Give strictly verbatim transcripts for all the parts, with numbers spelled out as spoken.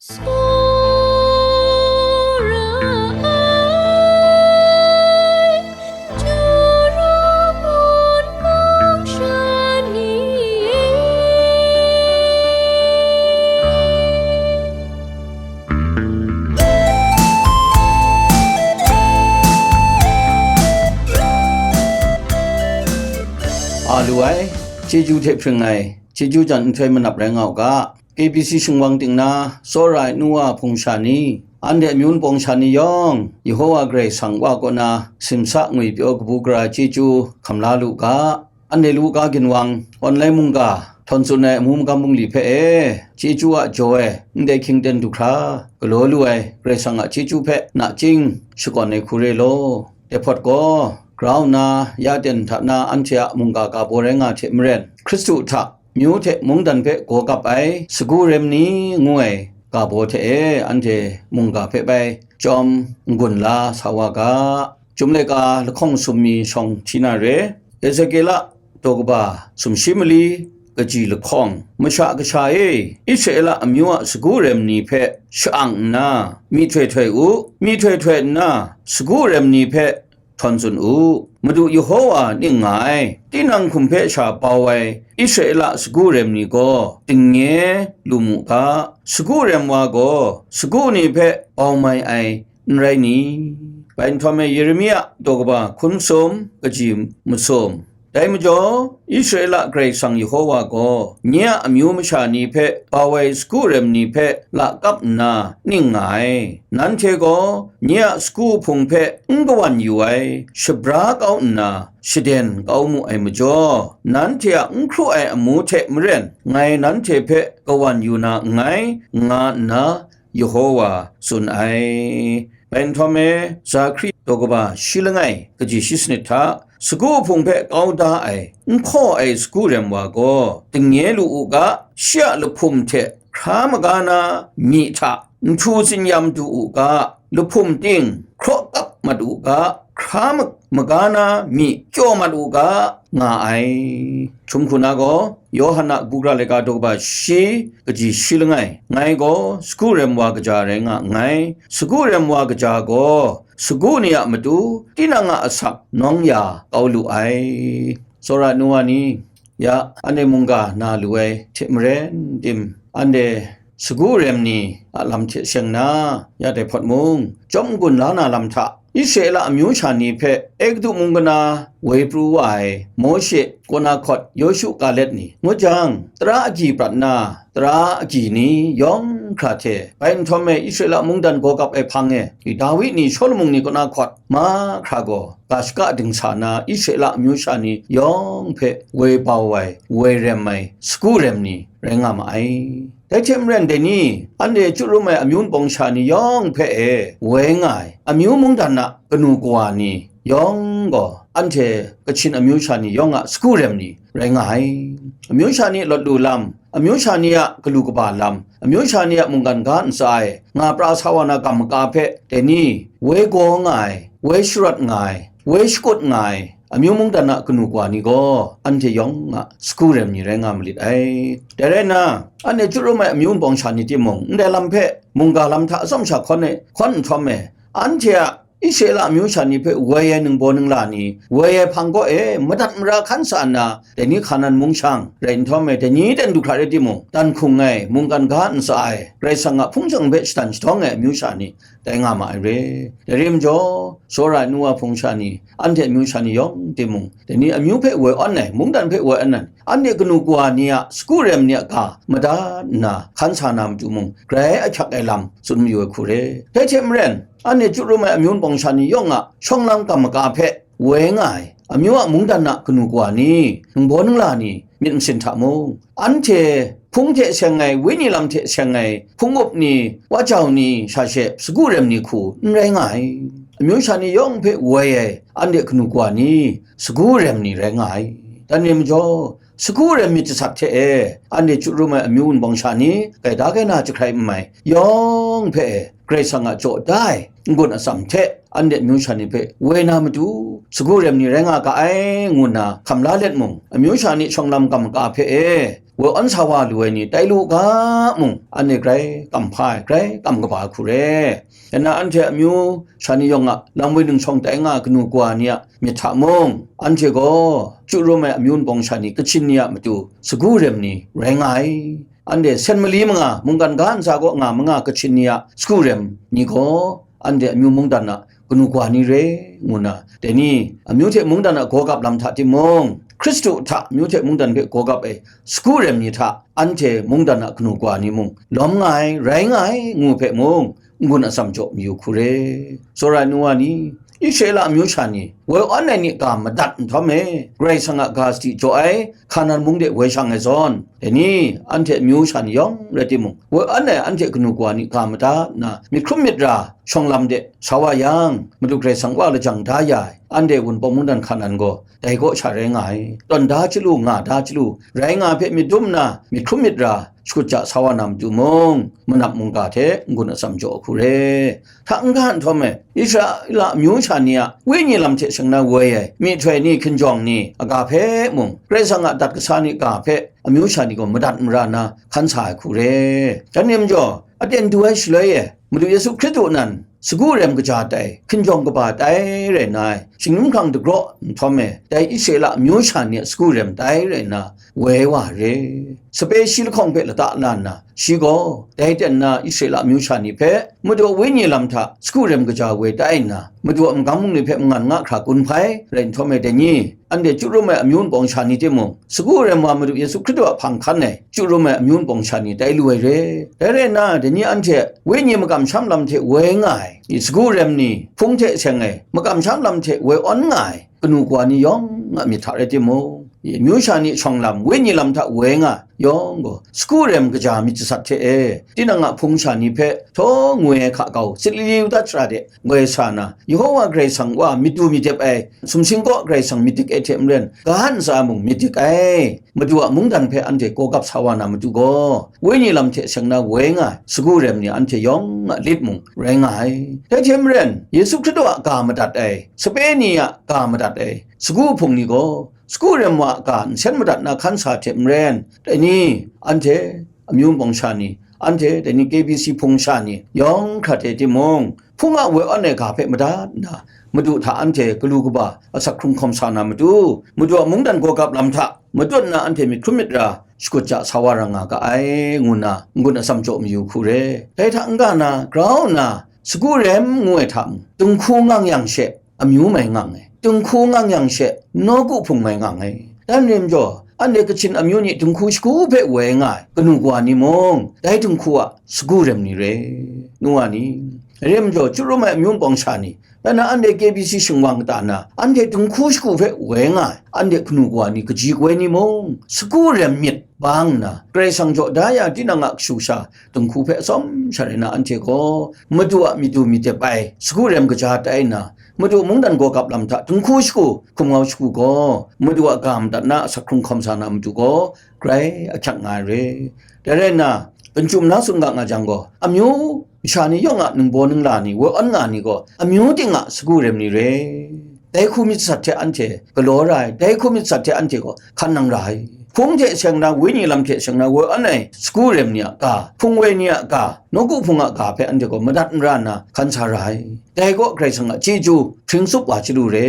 Tsawra ai, Juru mun mung sha ni e. A lu ai, chyeju hte hpring ai, chyeju jan nhtoi manap rai nga u ga, K B C shingwang ting na, tsawra ai nu wa hpung sha ni, anhte amyu npawng sha ni yawng, Yehowa Karai Kasang Wa kaw na simsa ngwi pyaw kabu gara chyeju hkam la lu ga, anhte Luka ginwang, online mungga, htawn tsun ai amu magam bungli hpe e, chyeju a jaw e, ndai hkying ten du hkra, galaw lu ai Karai Kasang a chyeju hpe nachying shakawn ai hku re law. Dai hpawt gaw, grau nna ya ten hta na anhte a mungga ga baw rai nga hte maren, Hkristu hta, myu hte mungdan hpe gaw kap ai sagu rem ni ngu ai ga baw hte e anhte mungga hpe bai chyawm n-gun la sa wa ga. Chyum laika lahkawng sum mi shawng hti na re, Ezekiela daw kaba sumshi mali, kaji lahkawng, masha kasha e, Israela amyu a sagu rem ni hpe sha-ang nna, myihtoi htoi u, myihtoi htoi nna, sagu rem ni hpe htawn tsun u. Madu Yehowa ning nga ai, tinang hkum hpe sha bau ai Israela sagu rem ni gaw dingnye lu mu ga, sagu rem wa gaw sagu ni hpe bau mai ai n rai ni? Bai nhtawm e Yeremia daw kaba hkun sum, kaji masum. Dai majaw, Israela Karai Kasang Yehowa gaw nye a amyu masha ni hpe bau ai sagu rem ni hpe lakap nna ning nga ai. Nanhte gaw nye a sagu hpung hpe n kawan yu ai, shabra kau nna shaden kau mu ai majaw, nanhte a n hkru ai amu hte maren ngai nanhte hpe kawan yu na nngai, nga nna Yehowa tsun ai. Bai nhtawm e, Zakari daw kaba shi langai, kaji shi sanit hta, sagu hpung hpe kau da ai, n hkaw ai sagu rem wa gaw, dingnye lu u ga, shi a lahpum hte hkra maga na myi hta nhtu tsin-yam du u ga, lahpum ting hkraw kap mat u ga, hkra ma-, maga na myi kyaw mat u ga, nga ai. Htum hku na gaw, Yawhan a kabu gara laika daw kaba shi, kaji shi langai, ngai gaw sagu rem wa kaja rai nga nngai, sagu rem wa kaja gaw, sagu ni a matu tinang a asak nawng ya kau lu ai. Tsawra nu wa ni, ya, anhte mungga na lu ai hte maren tim, anhte sagu rem ni a lam hte seng na, ya dai hpawt mung, chyawm n-gun la na lam hta, Israela amyu sha ni hpe Egutu mung kana woi pru wa ai Mawshe, kaw na hkawt Yawshu, Kalet ni, ngut jang, tara agyi prat nna, tara agyi ni yawng hkra hte, bai nhtawm e Israela mungdan gaw kap ai hpang e, Dawi ni, Shawlumung ni kaw na hkawt mahkra gaw, ga shaka dingsa na Israela amyu sha ni yawng hpe woi bau ai, woi rem ai, sagu rem ni rai nga ma ai. Dai hte maren, dai ni, anhte chyu rum ai amyu npawng sha ni yawng hpe e woi nga ai, amyu mungdan a kanu kawa ni yawng gaw, anhte Kachin amyu sha ni yawng a sagu rem ni rai nga ai. Amyu sha ni lawt lu lam, amyu sha ni a galu kaba lam, amyu sha ni a mungkan ga ntsa e nga pra sa wa na gam maka hpe, dai ni, woi gaw nga ai, woi sharawt nga ai, woi shakut nga ai, amyu mungdan a kanu kawa ni gaw, anhte yawng a sagu rem ni rai nga malit ai. Dai rai nna, anhte chyu rum ai amyu npawng sha ni timung, ndai lam hpe mungga lam hta atsawm sha hkawn e, hkawn nhtawm e, anhte a Israela amyu sha ni hpe woi ai ningbaw ningla ni, woi ai hpang kaw e madat mara hkan sa nna, dai ni Hkanan mung shang rai nhtawm e, dai ni ten du hkra rai timung, dan hkung ai, mungkan ga ntsa ai, Karai Kasang a hpung shingkang hpe shadan shahtawng ai amyu sha ni, dai nga ma ai re. Dai rim jaw, tsawra ai nu wa hpung sha ni, anhte amyu sha ni yawng timung, dai ni amyu hpe woi awn ai, mungdan hpe woi awn ai, anhte kanu kawa ni a sagu rem ni a ga madat nna hkan sa na matu mung, grai ahkyak ai lam tsun mayu ai hku re. Dai hte maren, anhte chyu rum ai amyu npawng sha ni yawng a shawng lam gam maka hpe woi nga ai, amyu a mungdan a kanu kawa ni, ningbaw ningla ni, myit masin hta mung, anhte hpung hte seng ai, wenyi lam hte seng ai, hpung up ni, wa jau ni, sha she sagu rem ni hku n rai nga ai. Amyu sha ni yawng hpe woi ai, anhte kanu kawa ni, sagu rem ni rai nga ai. Dan re majaw, sagu rem myit jasat hte e, anhte chyu rum ai amyu npawng sha ni, gaida gaina jahkrai n mai, yawng hpe e, Karai Kasang a jaw da ai n-gun atsam hte, anhte amyu sha ni hpe woi na matu, sagu rem ni rai nga ga ai, ngu nna hkam la let mung, amyu sha ni shawng lam gam maka hpe e, woi awn sa wa lu ai ni tai lu ga mung, anhte grai kam hpa ai, grai kam kaba ai hku re. Dai na anhte amyu sha ni yawng a lam woi ningshawng tai nga ai kanu kawa ni a myit hta mung, anhte gaw chyu rum ai amyu npawng sha ni, Kachin ni a matu sagu rem ni rai nga ai. Anhte sen mali manga, mungkan ga ntsa kaw nga manga Kachin ni a sagu rem ni gaw, anhte amyu mungdan a kanu kawa ni re, ngu nna, dai ni amyu hte mungdan a gawgap lam hta timung, Hkristu hta amyu hte mungdan hpe gawgap ai sagu rem ni hta, anhte mungdan a kanu kawa ni mung lawm nga ai, rai nga ai, ngu hpe mung, n-gun atsam jaw mayu hku re. Tsawra ai nu wa ni, Israela amyu sha ni, woi awn ai ni ga madat nhtawm e, Karai Kasang a ga sadi jaw ai Hkanan mung de woi shang ai zawn, dai ni anhte amyu sha ni yawng rai timung, woi awn ai anhte kanu kawa ni ga madat nna, myit hkrum myit ra shawng lam de sa wa yang, Madu Karai Kasang wa lajang da ya ai, anhte Wunpawng mungdan Hkanan gaw dai kaw sha rai nga ai. Tawn da chyalu, nga da chyalu, rai nga hpe myit dum nna, myit hkrum myit ra shakut ja sa wa na matu mung, manap mungga hte n-gun atsam jaw hku re. Hta n-ga nhtawm e, Israela amyu sha ni a wenyi lam hte seng na woi ai myihtoi ni, hkinjawng ni a ga hpe mung, Karai Kasang a dat kasa ni ga hpe amyu sha ni gaw madat mara na hkan sa ai hku re. Dai ni majaw, aten du ai shaloi e, Madu Yesu Hkristu nan sagu rem kaja tai, hkinjawng kaba tai rai nna, shingnum hkrang dagraw nhtawm e, dai Israela amyu sha ni a sagu rem tai rai nna, woi wa re. Sape shi lahkawng hpe lata la nna, shi gaw dai ten na Israela amyu sha ni hpe, Madu a wenyi lam hta sagu rem kaja woi tai nna, Madu a magam bungli hpe mangan nga hkra gun hpai rai nhtawm e, dai ni anhte chyu rum ai amyu npawng sha ni timung, sagu rem wa Madu Yesu Hkristu a hpang hkan ai chyu rum ai amyu npawng sha ni tai lu ai re. Dai rai nna, dai ni anhte wenyi makamsham lam hte woi nga ai, sagu rem ni hpung hte seng ai makamsham lam hte woi awn nga ai kanu kawa ni yawng a myit hta rai timung, amyu sha ni shawng lam, wenyi lam hta woi nga yawng gaw, sagu rem kaja myit jasat hte e, tinang a hpung sha ni hpe htaw ngoi ai hka kau, sit lili udat shara de goi sa na, Yehova Karai Kasang wa myit du myit dep ai, sumsing kaw Karai Kasang myit dik ai hte maren, ga ntsa mung myit dik ai, Madu a mungdan hpe anhte gawgap sa wa na matu gaw, wenyi lam hte seng na woi nga ai sagu rem ni anhte yawng a lit mung rai nga ai. Dai hte maren, Yesu Hkristu a ga madat ai, sape ni a ga madat ai sagu hpung ni gaw, sagu rem wa a ga nsen madat na hkan sa hte maren, dai ni anhte amyu npawng sha ni, anhte dai ni K B C hpung sha ni yawng hkrat e timung, hpung a woi awn ai ga hpe madat nna, Madu hta anhte galu kaba asak hkrung hkawm sa na matu, Madu a mungdan gawgap lam hta matut nna anhte myit hkrum myit ra shakut ja sa wa ra nga ga ai, ngu nna n-gun atsam jaw mayu hku re. Dai hta n-ga na, grau nna, sagu rem ngu ai hta mung, dinghku ngang yang she, amyu mai ngang ai, dinghku ngang yang she, nawku hpung mai ngang ai. Dan rim jaw, anhte Kachin amyu ni dinghku shagu hpe woi nga ai kanu kawa ni mung, dai dinghku a sagu rem ni re, nu wa ni. Rim jaw, chyu rum ai amyu npawng sha ni, dan na anhte K B C shingwang kata na, anhte dinghku shagu hpe woi nga ai, anhte kanu kawa ni kaji kawoi ni mung, sagu rem myit bang nna, Karai Kasang jaw da ya tinang a kashu sha dinghku hpe atsawm sha rai na, anhte gaw Madu a myit du myit dep ai sagu rem kaja tai nna, Madu mungdan gawgap lam hta dinghku shagu, hkum ngau shagu gaw, Madu a ga madat na asak hkrung hkawm sa na matu gaw, grai ahkyak nga ai re. Dai rai nna, Gun Chyum na tsun ga nga jang gaw, amyu masha ni yawng a ningbaw ningla ni, woi awn nga ni gaw, amyu ting a sagu rem ni re. Dai hku myit sat hte anhte galaw ra ai, dai hku myit sat hte anhte gaw hkan nang ra ai. Hpung hte seng na, wenyi lam hte seng na, woi awn ai sagu rem ni a ga, hpung woi ni a ga, nawku hpung a ga hpe anhte gaw madat mara nna hkan sa ra ai. Dai gaw Karai Kasang a chyeju hpring tsup wa chyalu re.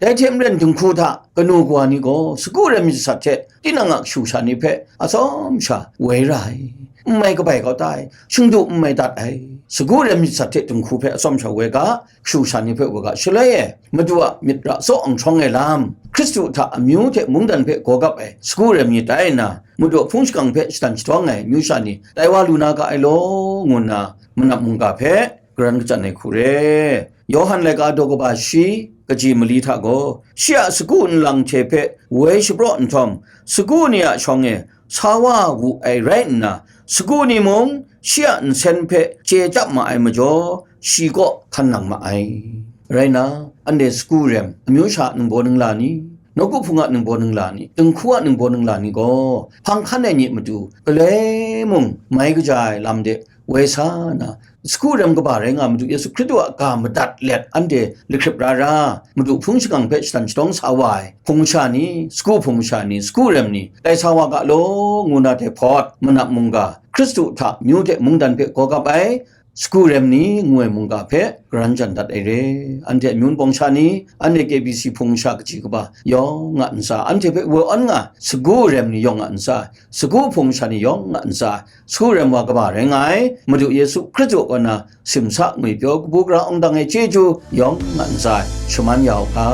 Dai hte maren dinghku hta kanu kawa ni gaw sagu rem myit sat hte tinang a kashu sha ni hpe atsawm sha woi ra ai. N mai kabai kau ta ai, shingdu n mai dat ai, sagu rem myit sat hte dinghku hpe atsawm sha woi ga, kashu sha ni hpe woi ga, shaloi e Madu a myit ra tsaw ang hkawng ai lam, Hkristu hta amyu hte mungdan hpe gawgap ai sagu rem ni tai nna, Madu a hpung shingkang hpe shadan shahtawng ai amyu sha ni tai wa lu na ga ai law, ngu nna manap mungga hpe karan kachyan ai hku re. Yawhan laika daw kaba shi, kaji mali hta gaw, shi a sagu nlang hte hpe woi shapraw nhtawm, sagu ni a shawng e sa wa wu ai rai nna, sagu ni mung shi a nsen hpe chye chyap ma ai majaw, shi kaw hkan nang ma ai. Rai nna, anhte sagu rem, amyu sha ningbaw ningla ni, nawku hpung a ningbaw ningla ni, dinghku a ningbaw ningla ni gaw, hpang hkan ai ni matu, galoi mung mai kaja ai lam de, woi sa na, sagu rem kaba rai nga Madu Yesu Hkristu a ga madat let anhte lahkrip ra ra, Madu hpung shingkang hpe shatan shadawng sa wa ai hpung masha ni, sagu hpung masha ni, sagu rem ni, tai sa wa ga law, ngu na hte hpawt, manap mungga, Hkristu hta amyu hte mungdan hpe gaw gap ai, sagu rem ni ngu ai mungga hpe karan jan dat ai re. Anhte amyu nbawng sha ni, anhte K B C hpung masha kaji kaba yawng a ntsa, anhte hpe woi awn nga, sagu rem ni yawng a ntsa, sagu hpung masha ni yawng a ntsa, sagu rem wa kaba rai nga ai, Madu Yesu Hkristu kaw na simsa ngwi pyaw kabu gara awng dang ai chyeju yawng a ntsa, shaman ya u ga,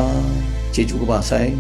chyeju kaba sai.